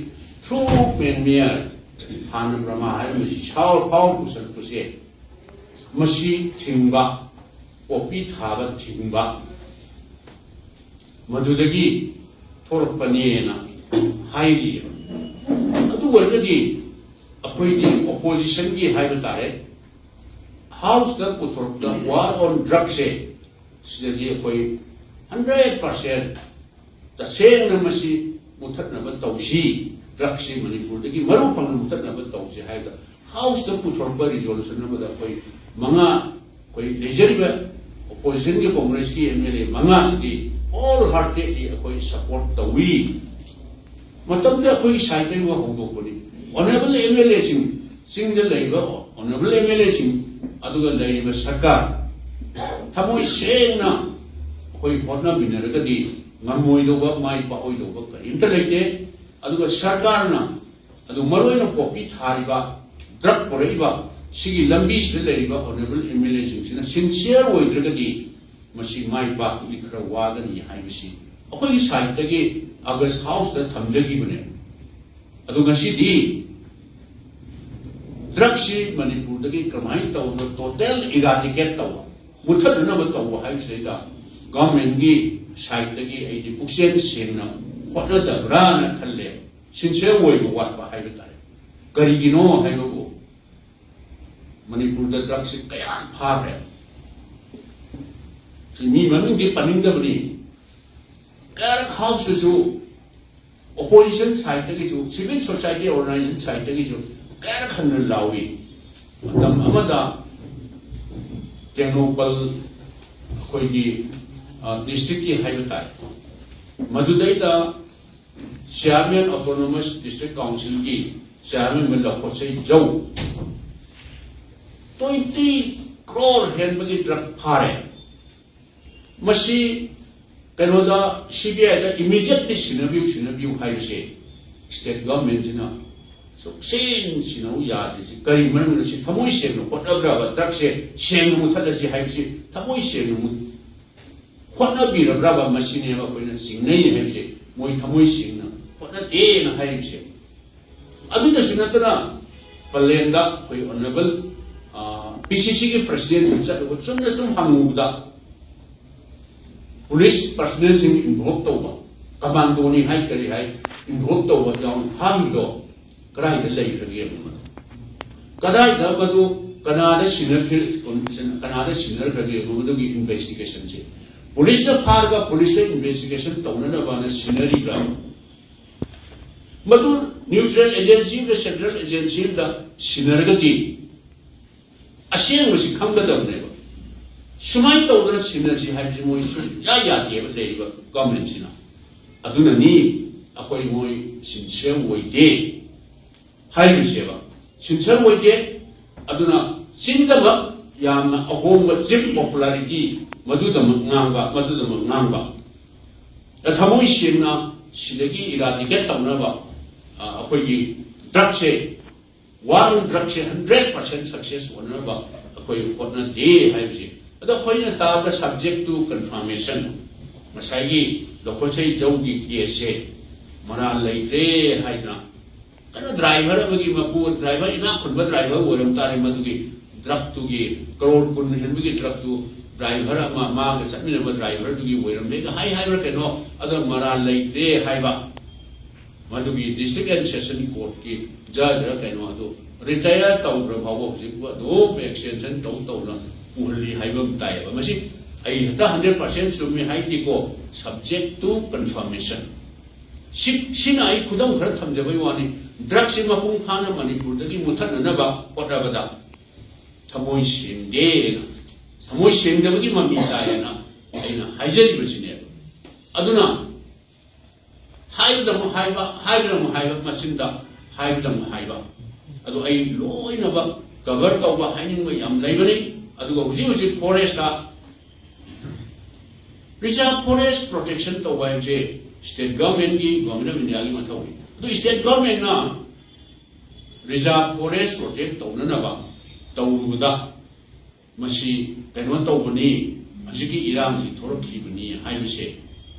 ꯊ꯭ꯔꯨ ꯃꯦꯟꯃꯤꯌꯔ, ꯍꯥꯟꯅ ꯕ꯭ꯔꯃꯥ ꯍꯥꯏꯔꯝꯃꯤꯁꯤ ꯁꯥꯎ ꯐꯥꯎ ꯄꯨꯁꯜꯂꯛꯄꯁꯦ, ꯃꯁꯤ ꯊꯤꯡꯕ, ꯄꯣꯄꯤ ꯊꯥꯕ ꯊꯤꯡꯕ, ꯃꯗꯨꯗꯒꯤ ꯊꯣꯛꯂꯛꯄꯅꯦꯅ ꯍꯥꯏꯔꯤꯑꯕ꯫ ꯑꯗꯨ ꯑꯣꯏꯔꯒꯗꯤ ꯑꯩꯈꯣꯏꯒꯤ ꯑꯣꯄꯣꯖꯤꯁꯟꯒꯤ ꯍꯥꯏꯕ ꯇꯥꯔꯦ, ꯍꯥꯎꯁꯇ ꯄꯨꯊꯣꯔꯛꯄ war on ꯗ꯭ꯔꯛꯁꯦ, ꯁꯤꯗꯗꯤ ꯑꯩꯈꯣꯏ ꯍꯟꯗ꯭ꯔꯦꯠ ꯄꯥꯔꯁꯦꯟ ꯇꯁꯦꯡꯅ ꯃꯁꯤ ꯃꯨꯊꯠꯅꯕ ꯇꯧꯁꯤ, ꯗ꯭ꯔꯛꯁꯤ ꯃꯅꯤꯄꯨꯔꯗꯒꯤ ꯃꯔꯨ ꯐꯪꯅ ꯃꯨꯊꯠꯅꯕ ꯇꯧꯁꯤ ꯍꯥꯏꯕꯗ ꯍꯥꯎꯁꯇ ꯄꯨꯊꯣꯔꯛꯄ ꯔꯤꯖꯣꯂꯨꯁꯟ ꯑꯃꯗ ꯑꯩꯈꯣꯏ ꯃꯉꯥ, ꯑꯩꯈꯣꯏ ꯂꯩꯖꯔꯤꯕ ꯑꯣꯄꯣꯖꯤꯁꯟꯒꯤ ꯀꯣꯡꯒ꯭ꯔꯦꯁꯀꯤ ꯑꯦꯝ ꯑꯦꯜ ꯑꯦ ꯃꯉꯥꯁꯤꯗꯤ ꯍꯣꯜ ꯍꯥꯔꯇꯦꯗꯂꯤ ꯑꯩꯈꯣꯏ ꯁꯄꯣꯔꯠ ꯇꯧꯏ꯫ ꯃꯇꯝꯗ ꯑꯩꯈꯣꯏꯒꯤ ꯁꯥꯏꯠꯇꯒꯤ ꯋꯥ ꯍꯧꯗꯣꯛꯄꯅꯤ꯫ ꯑꯣꯅꯔꯦꯕꯜ ꯑꯦꯝ ꯑꯦꯜ ꯑꯦꯁꯤꯡ, ꯆꯤꯡꯗ ꯂꯩꯔꯤꯕ ꯑꯣꯅꯔꯦꯕꯜ ꯑꯦꯝ ꯑꯦꯜ ꯑꯦꯁꯤꯡ, ꯑꯗꯨꯒ ꯂꯩꯔꯤꯕ ꯁꯔꯀꯥꯔ, ꯊꯃꯣꯏ ꯁꯦꯡꯅ ꯑꯩꯈꯣꯏ ꯍꯣꯠꯅꯃꯤꯟꯅꯔꯒꯗꯤ ꯉꯝꯃꯣꯏꯗꯧꯕ, ꯃꯥꯏ ꯄꯥꯛꯑꯣꯏꯗꯧꯕ ꯀꯔꯤꯝꯇ ꯂꯩꯇꯦ꯫ ꯑꯗꯨꯒ ꯁꯔꯀꯥꯔꯅ, ꯑꯗꯨ ꯃꯔꯨꯑꯣꯏꯅ ꯄꯣꯄꯤ ꯊꯥꯔꯤꯕ, ꯗ꯭ꯔꯛ ꯄꯨꯔꯛꯏꯕ, ꯁꯤꯒꯤ ꯂꯝꯕꯤꯁꯤꯗ ꯂꯩꯔꯤꯕ ꯑꯣꯅꯔꯦꯕꯜ ꯑꯦꯝ ꯑꯦꯜ ꯑꯦꯁꯤꯡꯁꯤꯅ ꯁꯤꯟꯁꯤꯌꯔ ꯑꯣꯏꯗ꯭ꯔꯒꯗꯤ ꯃꯁꯤ ꯃꯥꯏ ꯄꯥꯛꯄꯗꯤ ꯈꯔ ꯋꯥꯒꯅꯤ ꯍꯥꯏꯕꯁꯤ ꯑꯩꯈꯣꯏꯒꯤ ꯁꯥꯏꯠꯇꯒꯤ ꯑꯒꯁ ꯍꯥꯎꯁꯇ ꯊꯝꯖꯈꯤꯕꯅꯦ꯫ ꯑꯗꯨ ꯉꯁꯤꯗꯤ ꯗ꯭ꯔꯒꯁꯤ ꯃꯅꯤꯄꯨꯔꯗꯒꯤ ꯀꯃꯥꯏꯅ ꯇꯧꯕ, ꯇꯣꯇꯦꯜ ꯏꯔꯥꯗꯤꯀꯦꯠ ꯇꯧꯕ, ꯃꯨꯊꯠꯅꯅꯕ ꯇꯧꯕ ꯍꯥꯏꯕꯁꯤꯗ ꯒꯚꯔꯟꯃꯦꯟꯒꯤ ꯁꯥꯏꯠꯇꯒꯤ ꯑꯩꯗꯤ ꯄꯨꯛꯆꯦꯜ ꯁꯦꯡꯅ ꯍꯣꯠꯅꯗꯕ꯭ꯔꯥꯅ ꯈꯜꯂꯦ꯫ ꯁꯤꯟꯁꯤꯌꯔ ꯑꯣꯏꯕ ꯋꯥꯠꯄ ꯍꯥꯏꯕ ꯇꯥꯔꯦ꯫ ꯀꯔꯤꯒꯤꯅꯣ ꯍꯥꯏꯕꯕꯨ, ꯃꯅꯤꯄꯨꯔꯗ ꯗ꯭ꯔꯒꯁꯤ ꯀꯌꯥ ꯐꯥꯈ꯭ꯔꯦ꯫ ꯁꯤ ꯃꯤ ꯃꯃꯤꯡꯗꯤ ꯄꯟꯅꯤꯡꯗꯕꯅꯤ꯫ ꯀꯌꯥꯔꯛ ꯍꯥꯎꯁꯇꯁꯨ, ꯑꯣꯄꯣꯖꯤꯁꯟ ꯁꯥꯏꯠꯇꯒꯤꯁꯨ, ꯁꯤꯚꯤꯜ ꯁꯣꯁꯥꯏꯇꯤ ꯑꯣꯔꯒꯅꯥꯏꯖꯦꯁꯟ ꯁꯥꯏꯠꯇꯒꯤꯁꯨ ꯀꯌꯥꯔꯛ ꯍꯟꯅ ꯂꯥꯎꯏ꯫ ꯃꯇꯝ ꯑꯃꯗ ꯇꯦꯡꯅꯧꯄꯜ, ꯑꯩꯈꯣꯏꯒꯤ, ꯑ, ꯗꯤꯁꯇ꯭ꯔꯤꯛꯀꯤ ꯍꯥꯏꯕ ꯇꯥꯔꯦ, ꯃꯗꯨꯗꯩꯗ ꯆꯤꯌꯥꯔꯃꯦꯟ, ꯑꯣꯇꯣꯅꯣꯃꯁ ꯗꯤꯁꯇ꯭ꯔꯤꯛ ꯀꯥꯎꯟꯁꯤꯜꯒꯤ ꯆꯤꯌꯥꯔꯃꯦꯟ ꯑꯃ ꯂꯧꯈꯣꯠꯆꯩ ꯖꯧ꯫ ꯇ꯭ꯋꯦꯟꯇꯤ ꯀ꯭ꯔꯣꯔ ꯍꯦꯟꯕꯒꯤ ꯗ꯭ꯔꯒ ꯐꯥꯔꯦ꯫ ꯃꯁꯤ ꯀꯩꯅꯣꯗ, ꯁꯤ ꯕꯤ ꯑꯥꯏꯗ ꯏꯃꯤꯗꯤꯌꯦꯠꯂꯤ ꯁꯤꯟꯅꯕꯤꯌꯨ, ꯁꯤꯟꯅꯕꯤꯌꯨ ꯍꯥꯏꯕꯁꯦ ꯁ꯭ꯇꯦꯠ ꯒꯚꯔꯟꯃꯦꯟꯁꯤꯅ ꯁꯨꯛꯁꯤꯟ ꯁꯤꯟꯅꯧ ꯌꯥꯗ꯭ꯔꯤꯁꯤ ꯀꯔꯤ ꯃꯔꯝꯒꯤꯅꯣ? ꯁꯤ ꯊꯃꯣꯏ ꯁꯦꯡꯅ ꯍꯣꯠꯅꯕ꯭ꯔꯕ? ꯗ꯭ꯔꯒꯁꯦ ꯁꯦꯡꯅ ꯃꯨꯊꯠꯂꯁꯤ ꯍꯥꯏꯕꯁꯤ ꯊꯃꯣꯏ ꯁꯦꯡꯅ ꯃꯨ-, ꯍꯣꯠꯅꯕꯤꯔꯕ꯭ꯔꯕ? ꯃꯁꯤꯅꯦꯕ ꯑꯩꯈꯣꯏꯅ ꯆꯤꯡꯅꯩ ꯍꯥꯏꯕꯁꯦ꯫ ꯃꯣꯏ ꯊꯃꯣꯏ ꯁꯦꯡꯅ ꯍꯣꯠꯅꯗꯦꯅ ꯍꯥꯏꯔꯤꯕꯁꯦ꯫ ꯑꯗꯨꯗꯁꯨ ꯅꯠꯇꯅ ꯄꯂꯦꯟꯗ ꯑꯩꯈꯣꯏ ꯑꯣꯅꯔꯦꯕꯜ, ꯑ, ꯄꯤ ꯁꯤ ꯁꯤꯒꯤ ꯄ꯭ꯔꯁꯤꯗꯦꯟꯠ ꯆꯠꯂꯨꯕ, ꯆꯨꯝꯅ ꯁꯨꯝ ꯍꯪꯉꯨꯕꯗ, ꯄꯨꯂꯤꯁ ꯄꯔꯁꯅꯦꯜꯁꯤꯡ ꯏꯟꯚꯣꯜꯕ ꯇꯧꯕ, ꯀꯃꯥꯟꯗꯣꯅꯤ ꯍꯥꯏ ꯀꯔꯤ ꯍꯥꯏ, ꯏꯟꯚꯣꯜꯕ ꯇꯧꯕ ꯌꯥꯎꯅ ꯐꯥꯈꯤꯕꯗꯣ ꯀꯗꯥꯏꯗ ꯂꯩꯈ꯭ꯔꯒꯦ ꯍꯥꯏꯕ ꯃꯗꯨ? ꯀꯗꯥꯏꯗ ꯃꯗꯨ, ꯀꯅꯥꯗ ꯁꯤꯟꯅꯈ꯭ꯔꯦ, ꯀꯅꯥꯗ ꯁꯤꯟꯅꯈ꯭ꯔꯒꯦ ꯍꯥꯏꯕ ꯃꯗꯨꯒꯤ ꯏꯟꯚꯦꯁꯇꯤꯒꯦꯁꯟꯁꯦ? ꯄꯨꯂꯤꯁꯅ ꯐꯥꯔꯒ ꯄꯨꯂꯤꯁꯇ ꯏꯟꯚꯦꯁꯇꯤꯒꯦꯁꯟ ꯇꯧꯅꯅꯕꯅ ꯁꯤꯟꯅꯔꯤꯕ꯭ꯔꯥ? ꯃꯗꯨ ꯅ꯭ꯌꯨꯇ꯭ꯔꯦꯜ ꯑꯦꯖꯦꯟꯁꯤ ꯑꯃꯗ, ꯁꯦꯟꯇ꯭ꯔꯦꯜ ꯑꯦꯖꯦꯟꯁꯤ ꯑꯃꯗ ꯁꯤꯟꯅꯔꯒꯗꯤ ꯑꯁꯦꯡꯕꯁꯤ ꯈꯪꯒꯗꯕꯅꯦꯕ꯫ ꯁꯨꯃꯥꯏꯅ ꯇꯧꯗꯅ ꯁꯤꯟꯅꯁꯤ ꯍꯥꯏꯕꯁꯤ ꯃꯣꯏ ꯁꯨꯡꯌꯥ ꯌꯥꯗꯦꯕ, ꯂꯩꯔꯤꯕ ꯒꯚꯔꯟꯃꯦꯟꯠꯁꯤꯅ꯫ ꯑꯗꯨꯅꯅꯤ ꯑꯩꯈꯣꯏ ꯃꯣꯏ ꯁꯤꯟꯁꯤꯌꯔ ꯑꯣꯏꯗꯦ ꯍꯥꯏꯔꯤꯁꯦꯕ꯫ ꯁꯤꯟꯁꯤꯌꯔ ꯑꯣꯏꯗꯦ꯫ ꯑꯗꯨꯅ ꯆꯤꯟꯗꯃꯛ ꯌꯥꯝꯅ ꯑꯍꯣꯡꯕ ꯆꯤꯞ ꯄꯣꯄꯨꯂꯥꯔꯤꯇꯤ, ꯃꯗꯨꯗꯃꯛ ꯉꯥꯡꯕ, ꯃꯗꯨꯗꯃꯛ ꯉꯥꯡꯕ꯫ ꯊꯃꯣꯏ ꯁꯦꯡꯅ ꯁꯤꯗꯒꯤ ꯏꯔꯥꯗꯤꯀꯦꯠ ꯇꯧꯅꯕ, ꯑ, ꯑꯩꯈꯣꯏꯒꯤ ꯗ꯭ꯔꯒꯁꯦ, ꯋꯥꯔ ꯑꯣꯟ ꯗ꯭ꯔꯒꯁꯦ ꯍꯟꯗ꯭ꯔꯦꯠ ꯄꯥꯔꯁꯦꯟ ꯁꯛꯁꯦꯁ ꯑꯣꯏꯅꯅꯕ ꯑꯩꯈꯣꯏ ꯍꯣꯠꯅꯗꯦ ꯍꯥꯏꯕꯁꯦ ꯑꯗꯣ ꯑꯩꯈꯣꯏꯅ ꯇꯥꯕꯗ subject to confirmation, ꯉꯁꯥꯏꯒꯤ ꯂꯧꯈꯠꯁꯩ ꯖꯧꯒꯤ case ꯁꯦ ꯃꯔꯥꯜ ꯂꯩꯇ꯭ꯔꯦ ꯍꯥꯏꯗꯅ, ꯀꯩꯅꯣ, driver ꯑꯃꯒꯤ ꯃꯄꯨ, driver, ꯏꯅꯥꯛ ꯈꯨꯟꯕ driver ꯑꯣꯏꯔꯝ ꯇꯥꯔꯦ, ꯃꯗꯨꯒꯤ drug ꯇꯨꯒꯤ, ꯀꯔꯣꯔ ꯀꯨꯟ ꯍꯦꯟꯕꯒꯤ drug ꯇꯨ driver ꯑꯃ, ꯃꯥꯒ ꯆꯠꯃꯤꯟꯅꯕ driver ꯗꯨꯒꯤ ꯑꯣꯏꯔꯝꯃꯦꯒ ꯍꯥꯏ ꯍꯥꯏꯕ꯭ꯔꯥ ꯀꯩꯅꯣ, ꯑꯗꯣ ꯃꯔꯥꯜ ꯂꯩꯇ꯭ꯔꯦ ꯍꯥꯏꯕ꯫ ꯃꯗꯨꯒꯤ district and session court ꯀꯤ judge ꯔ ꯀꯩꯅꯣ ꯑꯗꯨ retire ꯇꯧꯈ꯭ꯔ ꯐꯥꯎꯕ ꯍꯧꯖꯤꯛ ꯑꯗꯨꯝ extension ꯇꯧ ꯇꯧꯅ ꯄꯨꯍꯜꯂꯤ ꯍꯥꯏꯕ ꯑꯃ ꯇꯥꯏꯌꯦꯕ꯫ ꯃꯁꯤ ꯑꯩ ꯍꯦꯛꯇ hundred percent ꯆꯨꯝꯃꯤ ꯍꯥꯏꯗꯦꯀꯣ, subject to confirmation꯫ ꯁꯤ-, ꯁꯤꯅ ꯑꯩ ꯈꯨꯗꯝ ꯈꯔ ꯊꯝꯖꯕꯩ ꯋꯥꯅꯤ꯫ Drug ꯁꯤ ꯃꯄꯨꯡ ꯐꯥꯅ ꯃꯅꯤꯄꯨꯔꯗꯒꯤ ꯃꯨꯊꯠꯅꯅꯕ ꯍꯣꯠꯅꯕꯗ ꯊꯃꯣꯏ ꯁꯦꯡꯗꯦꯅ, ꯊꯃꯣꯏ ꯁꯦꯡꯗꯕꯒꯤ ꯃꯃꯤ ꯇꯥꯏꯌꯦꯅ ꯑꯩꯅ ꯍꯥꯏꯖꯔꯤꯕꯁꯤꯅꯦꯕ꯫ ꯑꯗꯨꯅ ꯍꯥꯏꯕꯗ ꯑꯃꯨꯛ ꯍꯥꯏꯕ, ꯍꯥꯏꯕꯗ ꯑꯃꯨꯛ ꯍꯥꯏꯕ, ꯃꯆꯤꯟꯗ ꯍꯥꯏꯕꯗ ꯑꯃꯨꯛ ꯍꯥꯏꯕ꯫ ꯑꯗꯨ ꯑꯩ ꯂꯣꯏꯅꯃꯛ cover ꯇꯧꯕ ꯍꯥꯏꯅꯤꯡꯕ ꯌꯥꯝ ꯂꯩꯕꯅꯤ꯫ ꯑꯗꯨꯒ ꯍꯧꯖꯤꯛ ꯍꯧꯖꯤꯛ forest ꯇ reserve forest protection ꯇꯧꯕ ꯍꯥꯏꯕꯁꯦ state government ꯀꯤ, Government of India ꯒꯤ ꯃꯊꯧꯅꯤ꯫ ꯑꯗꯨ state government ꯅ reserve forest protect ꯇꯧꯅꯅꯕ ꯇꯧꯔꯨꯕꯗ ꯃꯁꯤ ꯀꯩꯅꯣ ꯇꯧꯕꯅꯤ, ꯃꯁꯤꯒꯤ ꯏꯔꯥꯡꯁꯤ ꯊꯣꯛꯂꯛꯈꯤꯕꯅꯤ ꯍꯥꯏꯕꯁꯦ꯫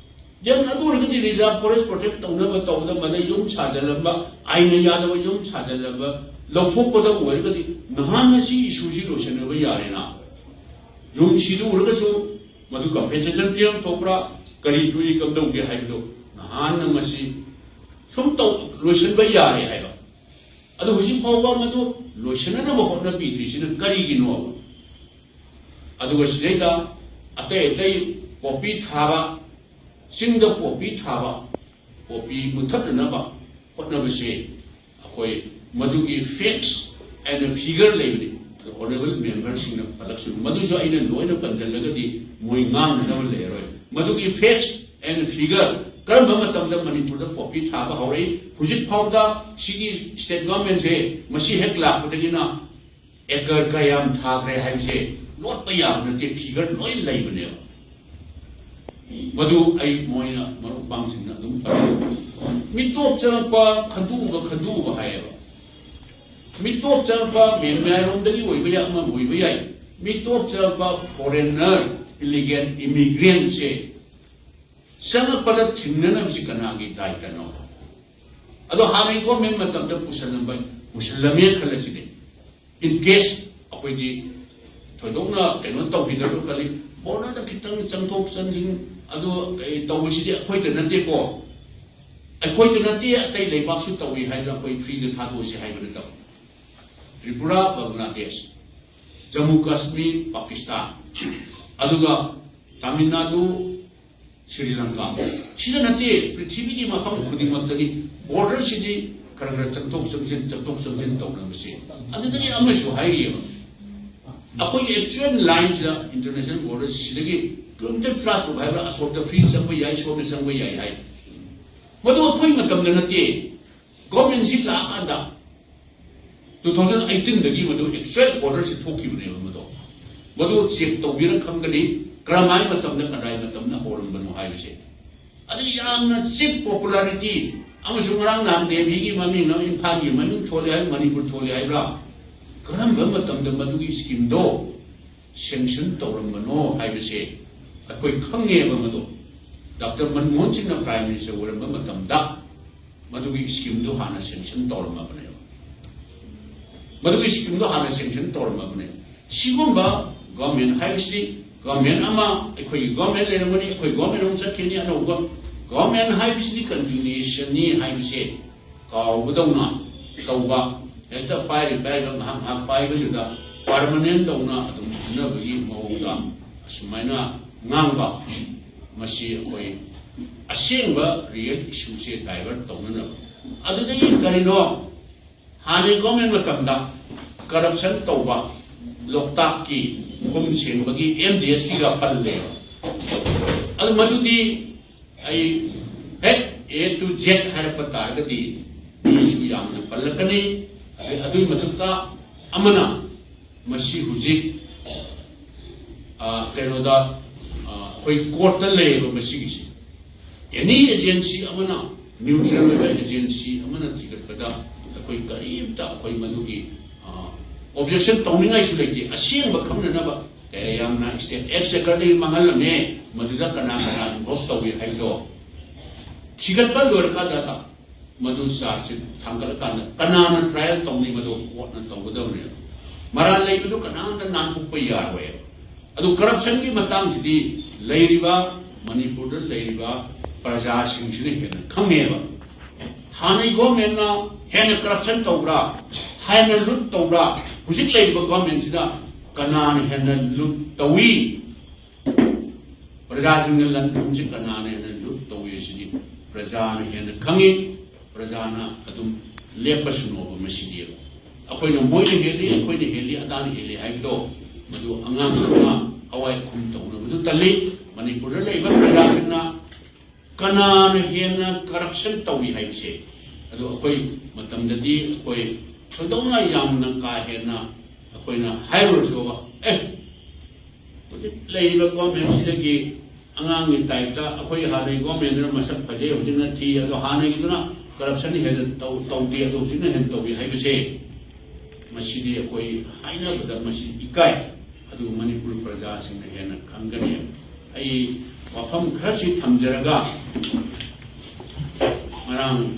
Then ꯑꯗꯨ ꯑꯣꯏꯔꯒꯗꯤ reserve forest protect ꯇꯧꯅꯕ ꯇꯧꯕꯗ ꯃꯗ ꯌꯨꯝ ꯁꯥꯖꯜꯂꯝꯕ, ꯑꯥꯏꯟꯅ ꯌꯥꯗꯕ ꯌꯨꯝ ꯁꯥꯖꯜꯂꯝꯕ ꯂꯧꯊꯣꯛꯄꯗ ꯑꯣꯏꯔꯒꯗꯤ ꯅꯍꯥꯟꯅ ꯁꯤ issue ꯁꯤ ꯂꯣꯏꯁꯤꯟꯅꯕ ꯌꯥꯔꯦꯅ꯫ ꯌꯨꯝ ꯁꯤꯗ ꯎꯔꯒꯁꯨ ꯃꯗꯨ compensation ꯄꯤꯔꯝ ꯊꯣꯛꯄ꯭ꯔꯥ, ꯀꯔꯤ ꯊꯣꯛꯏ, ꯀꯝꯗꯧꯒꯦ ꯍꯥꯏꯕꯗꯣ ꯅꯍꯥꯟꯅ ꯃꯁꯤ ꯁꯨꯝ ꯇꯧ-, ꯂꯣꯏꯁꯤꯟꯕ ꯌꯥꯔꯦ ꯍꯥꯏꯕ꯫ ꯑꯗꯨ ꯍꯧꯖꯤꯛ ꯐꯥꯎꯕ ꯃꯗꯨ ꯂꯣꯏꯁꯤꯟꯅꯅꯕ ꯍꯣꯠꯅꯕꯤꯗ꯭ꯔꯤꯁꯤꯅ ꯀꯔꯤꯒꯤꯅꯣꯕ? ꯑꯗꯨꯒ ꯁꯤꯗꯩꯗ ꯑꯇꯩ ꯑꯇꯩ poppy ꯊꯥꯕ, ꯆꯤꯡꯗ poppy ꯊꯥꯕ, poppy ꯃꯨꯊꯠꯅꯅꯕ ꯍꯣꯠꯅꯕꯁꯦ ꯑꯩꯈꯣꯏ ꯃꯗꯨꯒꯤ facts and figure ꯂꯩꯕꯅꯤ꯫ ꯑꯗꯣ honourable member ꯁꯤꯡꯅ ꯄꯜꯂꯛꯁꯅꯨ, ꯃꯗꯨꯁꯨ ꯑꯩꯅ ꯂꯣꯏꯅ ꯄꯟꯁꯤꯜꯂꯒꯗꯤ ꯃꯣꯏ ꯉꯥꯡꯅꯅꯕ ꯂꯩꯔꯔꯣꯏ꯫ ꯃꯗꯨꯒꯤ facts and figure, ꯀꯔꯝꯕ ꯃꯇꯝꯗ ꯃꯅꯤꯄꯨꯔꯗ poppy ꯊꯥꯕ ꯍꯧꯔꯛꯏ, ꯍꯧꯖꯤꯛ ꯐꯥꯎꯗ ꯁꯤꯒꯤ state government ꯁꯦ ꯃꯁꯤ ꯍꯦꯛ ꯂꯥꯛꯄꯗꯒꯤꯅ acre ꯀꯌꯥꯝ ꯊꯥꯈ꯭ꯔꯦ ꯍꯥꯏꯕꯁꯦ ꯂꯣꯠꯄ ꯌꯥꯕ ꯅꯠꯇꯦ, figure ꯂꯣꯏ ꯂꯩꯕꯅꯦꯕ꯫ ꯃꯗꯨ ꯑꯩ ꯃꯣꯏꯅ ꯃꯔꯨꯞ ꯃꯄꯥꯡꯁꯤꯡꯅ ꯑꯗꯨꯝ ꯇꯧꯏ꯫ ꯃꯤꯇꯣꯞ ꯆꯪꯉꯛꯄ, ꯈꯟꯗꯣꯛꯎꯕ, ꯈꯟꯗꯣꯛꯎꯕ ꯍꯥꯏꯌꯦꯕ꯫ ꯃꯤꯇꯣꯞ ꯆꯪꯉꯛꯄ ꯃꯌꯥꯏꯔꯣꯝꯗꯒꯤ ꯑꯣꯏꯕ ꯌꯥꯏ, ꯑꯃ ꯑꯣꯏꯕ ꯌꯥꯏ꯫ ꯃꯤꯇꯣꯞ ꯆꯠꯄ foreigner, illegal immigrant ꯁꯦ ꯆꯪꯉꯛꯄꯗ ꯊꯤꯡꯅꯅꯕꯁꯤ ꯀꯅꯥꯒꯤ ꯗꯥꯏꯇꯅꯣ? ꯑꯗꯣ ꯍꯥꯟꯅꯒꯤ government ꯃꯇꯝꯗ ꯄꯨꯁꯜꯂꯝꯕ, ꯄꯨꯁꯜꯂꯝꯃꯦ ꯈꯜꯂꯁꯤꯅꯦ꯫ In case ꯑꯩꯈꯣꯏꯗꯤ ꯊꯣꯏꯗꯣꯛꯅ ꯀꯩꯅꯣ ꯇꯧꯈꯤꯗꯕ ꯈꯜꯂꯤ, border ꯗ ꯈꯤꯇꯪ ꯆꯪꯊꯣꯛ ꯆꯪꯁꯤꯟ ꯑꯗꯨ ꯀꯩ ꯇꯧꯕꯁꯤꯗꯤ ꯑꯩꯈꯣꯏꯗ ꯅꯠꯇꯦꯀꯣ꯫ ꯑꯩꯈꯣꯏꯗ ꯅꯠꯇꯦ, ꯑꯇꯩ ꯂꯩꯕꯥꯛꯁꯨ ꯇꯧꯏ ꯍꯥꯏꯗꯅ ꯑꯩꯈꯣꯏ free ꯗ ꯊꯥꯗꯣꯛꯑꯁꯤ ꯍꯥꯏꯕ ꯅꯠꯇꯕ꯫ ꯇ꯭ꯔꯤꯄꯨꯔꯥ, ꯕꯪꯒ꯭ꯂꯥꯗꯦꯁ, ꯖꯝꯃꯨ ꯀꯥꯁꯃꯤꯔ, ꯄꯥꯀꯤꯁꯇꯥꯟ, ꯑꯗꯨꯒ ꯇꯥꯃꯤꯜ ꯅꯥꯗꯨ, ꯁ꯭ꯔꯤ ꯂꯪꯀꯥ, ꯁꯤꯗ ꯅꯠꯇꯦ, ꯄ꯭ꯔꯤꯊꯤꯕꯤꯒꯤ ꯃꯐꯝ ꯈꯨꯗꯤꯡꯃꯛꯇꯒꯤ border ꯁꯤꯗꯤ ꯈꯔ ꯈꯔ ꯆꯪꯊꯣꯛ ꯆꯪꯁꯤꯟ, ꯆꯪꯊꯣꯛ ꯆꯪꯁꯤꯟ ꯇꯧꯅꯕꯁꯦ꯫ ꯑꯗꯨꯗꯒꯤ ꯑꯃꯁꯨ ꯍꯥꯏꯔꯤꯑꯕ, ꯑꯩꯈꯣꯏꯒꯤ actual line ꯁꯤꯗ, international border ꯁꯤꯗꯒꯤ kilometre ꯇꯔꯥꯇꯔꯨꯛ ꯍꯥꯏꯕ꯭ꯔꯥ, ꯑꯁꯣꯝꯗ free ꯆꯪꯕ ꯌꯥꯏ, ꯁꯣꯝꯗ ꯆꯪꯕ ꯌꯥꯏ ꯍꯥꯏ꯫ ꯃꯗꯨ ꯑꯩꯈꯣꯏ ꯃꯇꯝꯗ ꯅꯠꯇꯦ, government ꯁꯤ ꯂꯥꯛꯑꯀꯥꯟꯗ two thousand eighteen ꯗꯒꯤ ꯃꯗꯨ actual border ꯁꯤ ꯊꯣꯛꯈꯤꯕꯅꯦꯕ ꯃꯗꯣ꯫ ꯃꯗꯨ check ꯇꯧꯕꯤꯔ ꯈꯪꯒꯅꯤ, ꯀꯔꯝꯍꯥꯏ ꯃꯇꯝꯗ, ꯀꯗꯥꯏ ꯃꯇꯝꯗ ꯍꯧꯔꯝꯕꯅꯣ ꯍꯥꯏꯕꯁꯦ꯫ ꯑꯗꯨ ꯌꯥꯝꯅ cheap popularity ꯑꯃꯁꯨꯡ ꯉꯔꯥꯡ ꯅꯍꯥꯟ ꯅꯦꯚꯤꯒꯤ ꯃꯃꯤꯡ ꯑꯃ, ꯏꯝꯐꯥꯜꯒꯤ ꯃꯃꯤꯡ ꯊꯣꯜꯂꯤ ꯍꯥꯏ, ꯃꯅꯤꯄꯨꯔ ꯊꯣꯜꯂꯤ ꯍꯥꯏꯕ꯭ꯔꯥ? ꯀꯔꯝꯕ ꯃꯇꯝꯗ ꯃꯗꯨꯒꯤ scheme ꯗꯣ sanction ꯇꯧꯔꯝꯕꯅꯣ ꯍꯥꯏꯕꯁꯦ ꯑꯩꯈꯣꯏ ꯈꯪꯉꯦꯕ꯫ ꯃꯗꯣ ꯗꯥꯛꯇꯔ ꯃꯟꯃꯣꯍꯟ ꯁꯤꯡꯅ Prime Minister ꯑꯣꯏꯔꯝꯕ ꯃꯇꯝꯗ ꯃꯗꯨꯒꯤ scheme ꯗꯨ ꯍꯥꯟꯅ sanction ꯇꯧꯔꯝꯃꯕꯅꯦꯕ꯫ ꯃꯗꯨꯒꯤ scheme ꯗꯨ ꯍꯥꯟꯅ sanction ꯇꯧꯔꯝꯃꯕꯅꯦ꯫ ꯁꯤꯒꯨꯝꯕ government ꯍꯥꯏꯕꯁꯤꯗꯤ, government ꯑꯃ, ꯑꯩꯈꯣꯏꯒꯤ government ꯂꯩꯔꯝꯒꯅꯤ, ꯑꯩꯈꯣꯏ government ꯑꯃ ꯆꯠꯈꯤꯅꯤ, ꯑꯅꯧꯕ government ꯍꯥꯏꯕꯁꯤꯗꯤ continuation ꯅꯤ ꯍꯥꯏꯕꯁꯦ ꯀꯥꯎꯕꯗꯧꯅ ꯇꯧꯕ, ꯍꯦꯛꯇ ꯄꯥꯏꯔꯤ ꯄꯥꯏꯔꯤꯕ ꯉꯥꯏꯍꯥꯛ ꯉꯥꯏꯍꯥꯛ ꯄꯥꯏꯕꯗꯨꯗ permanent ꯇꯧꯅ ꯑꯗꯨꯝ ꯊꯝꯅꯕꯒꯤ ꯃꯑꯣꯡꯗ ꯑꯁꯨꯃꯥꯏꯅ ꯉꯥꯡꯕ, ꯃꯁꯤ ꯑꯩꯈꯣꯏ ꯑꯁꯦꯡꯕ real issue ꯁꯦ divert ꯇꯧꯅꯅꯕ꯫ ꯑꯗꯨꯗꯒꯤ ꯀꯔꯤꯅꯣ, ꯍꯥꯟꯅꯒꯤ government ꯃꯇꯝꯗ corruption ꯇꯧꯕ ꯂꯣꯛꯇꯥꯛꯀꯤ ꯐꯨꯝ ꯁꯦꯡꯕꯒꯤ M D S ꯀꯤꯒ ꯄꯜꯂꯦꯕ꯫ ꯑꯗꯨ ꯃꯗꯨꯗꯤ ꯑꯩ ꯍꯦꯛ A to Z ꯍꯥꯏꯔꯛꯄ ꯇꯥꯔꯒꯗꯤ ꯃꯤꯁꯨ ꯌꯥꯝꯅ ꯄꯜꯂꯛꯀꯅꯤ꯫ ꯑꯗꯩ ꯑꯗꯨꯒꯤ ꯃꯊꯛꯇ ꯑꯃꯅ ꯃꯁꯤ ꯍꯧꯖꯤꯛ, ꯑ, ꯀꯩꯅꯣꯗ, ꯑ, ꯑꯩꯈꯣꯏ court ꯇ ꯂꯩꯌꯦꯕ ꯃꯁꯤꯒꯤꯁꯦ꯫ Any agency ꯑꯃꯅ, neutral ꯑꯣꯏꯕ agency ꯑꯃꯅ ꯊꯤꯒꯠꯄꯗ ꯑꯩꯈꯣꯏ ꯀꯔꯤꯝꯇ ꯑꯩꯈꯣꯏ ꯃꯗꯨꯒꯤ, ꯑ, ꯑꯣꯕꯖꯦꯛꯁꯟ ꯇꯧꯅꯤꯡꯉꯥꯏꯁꯨ ꯂꯩꯇꯦ꯫ ꯑꯁꯦꯡꯕ ꯈꯪꯅꯅꯕ ꯀꯌꯥ ꯌꯥꯝꯅ ꯁ꯭ꯇꯦꯠ ꯑꯦꯛꯁꯆꯦꯀꯔꯗꯒꯤ ꯃꯥꯡꯍꯜꯂꯝꯃꯦ, ꯃꯗꯨꯗ ꯀꯅꯥ ꯀꯅꯥ ꯏꯟꯚꯣꯜꯕ ꯇꯧꯏ ꯍꯥꯏꯕꯗꯣ ꯊꯤꯒꯠꯄ ꯂꯣꯏꯔꯀꯥꯟꯗ ꯃꯗꯨ ꯆꯥꯔꯖꯁꯤꯠ ꯊꯥꯡꯒꯠꯂꯀꯥꯟꯗ ꯀꯅꯥꯅ ꯇ꯭ꯔꯥꯏꯌꯦꯜ ꯇꯧꯅꯤ? ꯃꯗꯨ ꯀꯣꯔꯠꯅ ꯇꯧꯒꯗꯕꯅꯦꯕ꯫ ꯃꯔꯥꯜ ꯂꯩꯕꯗꯨ ꯀꯅꯥꯝꯇ ꯅꯥꯟꯊꯣꯛꯄ ꯌꯥꯔꯣꯏ꯫ ꯑꯗꯨ ꯀꯔꯞꯁꯟꯒꯤ ꯃꯇꯥꯡꯁꯤꯗꯤ ꯂꯩꯔꯤꯕ, ꯃꯅꯤꯄꯨꯔꯗ ꯂꯩꯔꯤꯕ ꯄ꯭ꯔꯖꯥꯁꯤꯡꯁꯤꯅ ꯍꯦꯟꯅ ꯈꯪꯉꯦꯕ꯫ ꯍꯥꯟꯅꯒꯤ ꯒꯣꯔꯃꯦꯟꯅ ꯍꯦꯟꯅ ꯀꯔꯞꯁꯟ ꯇꯧꯕ꯭ꯔꯥ, ꯍꯦꯟꯅ ꯂꯨꯠ ꯇꯧꯕ꯭ꯔꯥ? ꯍꯧꯖꯤꯛ ꯂꯩꯔꯤꯕ ꯒꯣꯔꯃꯦꯟꯁꯤꯗ ꯀꯅꯥꯅ ꯍꯦꯟꯅ ꯂꯨꯠ ꯇꯧꯏ? ꯄ꯭ꯔꯖꯥꯁꯤꯡꯅ ꯂꯟ ꯊꯨꯝꯁꯤ ꯀꯅꯥꯅ ꯍꯦꯟꯅ ꯂꯨꯠ ꯇꯧꯏ ꯍꯥꯏꯁꯤꯗꯤ ꯄ꯭ꯔꯖꯥꯅ ꯍꯦꯟꯅ ꯈꯪꯉꯤ꯫ ꯄ꯭ꯔꯖꯥꯅ ꯑꯗꯨꯝ ꯂꯦꯞꯄꯁꯅꯣꯕ ꯃꯁꯤꯗꯤ꯫ ꯑꯩꯈꯣꯏꯅ ꯃꯣꯏꯅ ꯍꯦꯜꯂꯤ, ꯑꯩꯈꯣꯏꯅ ꯍꯦꯜꯂꯤ, ꯑꯗꯥꯅ ꯍꯦꯜꯂꯤ ꯍꯥꯏꯕꯗꯣ ꯃꯗꯨ ꯑꯉꯥꯡ ꯑꯃ ꯑꯋꯥꯏ ꯑꯈꯨꯝ ꯇꯧꯅꯕꯗꯨ ꯇꯜꯂꯤ꯫ ꯃꯅꯤꯄꯨꯔꯗ ꯂꯩꯕ ꯄ꯭ꯔꯖꯥꯁꯤꯡꯅ ꯀꯅꯥꯅ ꯍꯦꯟꯅ ꯀꯔꯞꯁꯟ ꯇꯧꯏ ꯍꯥꯏꯕꯁꯦ, ꯑꯗꯣ ꯑꯩꯈꯣꯏ ꯃꯇꯝꯗꯗꯤ ꯑꯩꯈꯣꯏ ꯊꯣꯏꯗꯣꯛꯅ ꯌꯥꯝꯅ ꯀꯥ ꯍꯦꯟꯅ ꯑꯩꯈꯣꯏꯅ ꯍꯥꯏꯔꯨꯔꯁꯨꯕ, ꯑꯦ, ꯍꯧꯖꯤꯛ ꯂꯩꯔꯤꯕ ꯒꯣꯔꯃꯦꯟꯁꯤꯗꯒꯤ ꯑꯉꯥꯡꯒꯤ ꯇꯥꯏꯞꯇ ꯑꯩꯈꯣꯏ ꯍꯥꯟꯅꯒꯤ ꯒꯣꯔꯃꯦꯟꯗꯨꯅ ꯃꯁꯛ ꯐꯖꯩ, ꯍꯧꯖꯤꯛꯅ ꯊꯤ, ꯑꯗꯣ ꯍꯥꯟꯅꯒꯤꯗꯨꯅ ꯀꯔꯞꯁꯟ ꯍꯦꯟꯅ ꯇꯧ-, ꯇꯧꯗꯦ, ꯑꯗꯣ ꯍꯧꯖꯤꯛꯅ ꯍꯦꯟꯅ ꯇꯧꯏ ꯍꯥꯏꯕꯁꯦ, ꯃꯁꯤꯗꯤ ꯑꯩꯈꯣꯏ ꯍꯥꯏꯅꯕꯗ ꯃꯁꯤ ꯏꯀꯥꯏ꯫ ꯑꯗꯨꯕꯨ ꯃꯅꯤꯄꯨꯔ ꯄ꯭ꯔꯖꯥꯁꯤꯡꯅ ꯍꯦꯟꯅ ꯈꯪꯒꯅꯤ꯫ ꯑꯩ ꯋꯥꯐꯝ ꯈꯔꯁꯤ ꯊꯝꯖꯔꯒ ꯉꯔꯥꯡ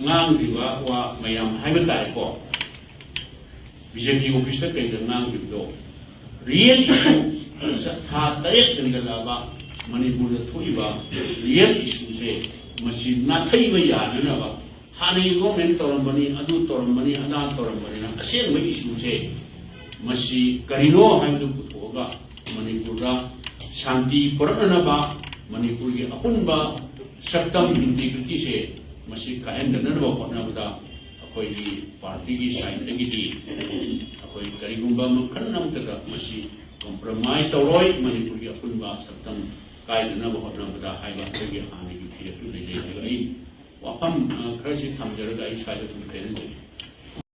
ꯉꯥꯡꯈꯤꯕ ꯋꯥ ꯃꯌꯥꯝ ꯍꯥꯏꯕ ꯇꯥꯔꯦꯀꯣ, ꯕꯤ ꯖꯦ ꯄꯤ ꯑꯣꯐꯤꯁꯇ ꯀꯩꯗ ꯉꯥꯡꯈꯤꯕꯗꯣ, ꯔꯤꯌꯦꯜ ꯏꯁꯨ, ꯊꯥ ꯇꯔꯦꯠ ꯍꯦꯟꯒꯠꯂꯛꯑꯕ ꯃꯅꯤꯄꯨꯔꯗ ꯊꯣꯛꯏꯕ ꯔꯤꯌꯦꯜ ꯏꯁꯨꯁꯦ, ꯃꯁꯤ ꯅꯥꯊꯩꯕ ꯌꯥꯅꯅꯕ, ꯍꯥꯟꯅꯒꯤ ꯒꯣꯔꯃꯦꯟ ꯇꯧꯔꯝꯕꯅꯤ, ꯑꯗꯨ ꯇꯧꯔꯝꯕꯅꯤ, ꯑꯗꯥ ꯇꯧꯔꯝꯕꯅꯤꯅ ꯑꯁꯦꯡꯕ ꯏꯁꯨꯁꯦ ꯃꯁꯤ ꯀꯔꯤꯅꯣ ꯍꯥꯏꯕꯗꯨ ꯄꯨꯊꯣꯛꯑꯒ ꯃꯅꯤꯄꯨꯔꯗ ꯁꯥꯟꯇꯤ ꯄꯨꯔꯛꯅꯅꯕ, ꯃꯅꯤꯄꯨꯔꯒꯤ ꯑꯄꯨꯟꯕ ꯁꯛꯇꯝ, ꯏꯟꯇꯤꯒ꯭ꯔꯤꯇꯤꯁꯦ ꯃꯁꯤ ꯀꯥꯏꯍꯟꯗꯅꯕ ꯍꯣꯠꯅꯕꯗ ꯑꯩꯈꯣꯏꯒꯤ ꯄꯥꯔꯇꯤꯒꯤ ꯁꯥꯏꯠꯇꯒꯤꯗꯤ ꯑꯩꯈꯣꯏ ꯀꯔꯤꯒꯨꯝꯕ ꯃꯈꯜ ꯑꯃꯠꯇꯗ ꯃꯁꯤ ꯀꯣꯝꯄ꯭ꯔꯣꯃꯥꯏꯁ ꯇꯧꯔꯣꯏ꯫ ꯃꯅꯤꯄꯨꯔꯒꯤ ꯑꯄꯨꯟꯕ ꯁꯛꯇꯝ ꯀꯥꯏꯗꯅꯕ ꯍꯣꯠꯅꯕꯗ ꯍꯥꯏꯕ ꯑꯩꯈꯣꯏꯒꯤ ꯍꯥꯟꯅꯒꯤ ꯐꯤꯔꯦꯞꯇꯨ ꯂꯩꯖꯩ ꯍꯥꯏꯕ ꯑꯩ ꯋꯥꯐꯝ, ꯑ, ꯈꯔꯁꯤ ꯊꯝꯖꯔꯒ ꯑꯩ ꯁ꯭ꯋꯥꯏꯗ ꯁꯨꯝ ꯇꯦꯟꯖꯒꯦ꯫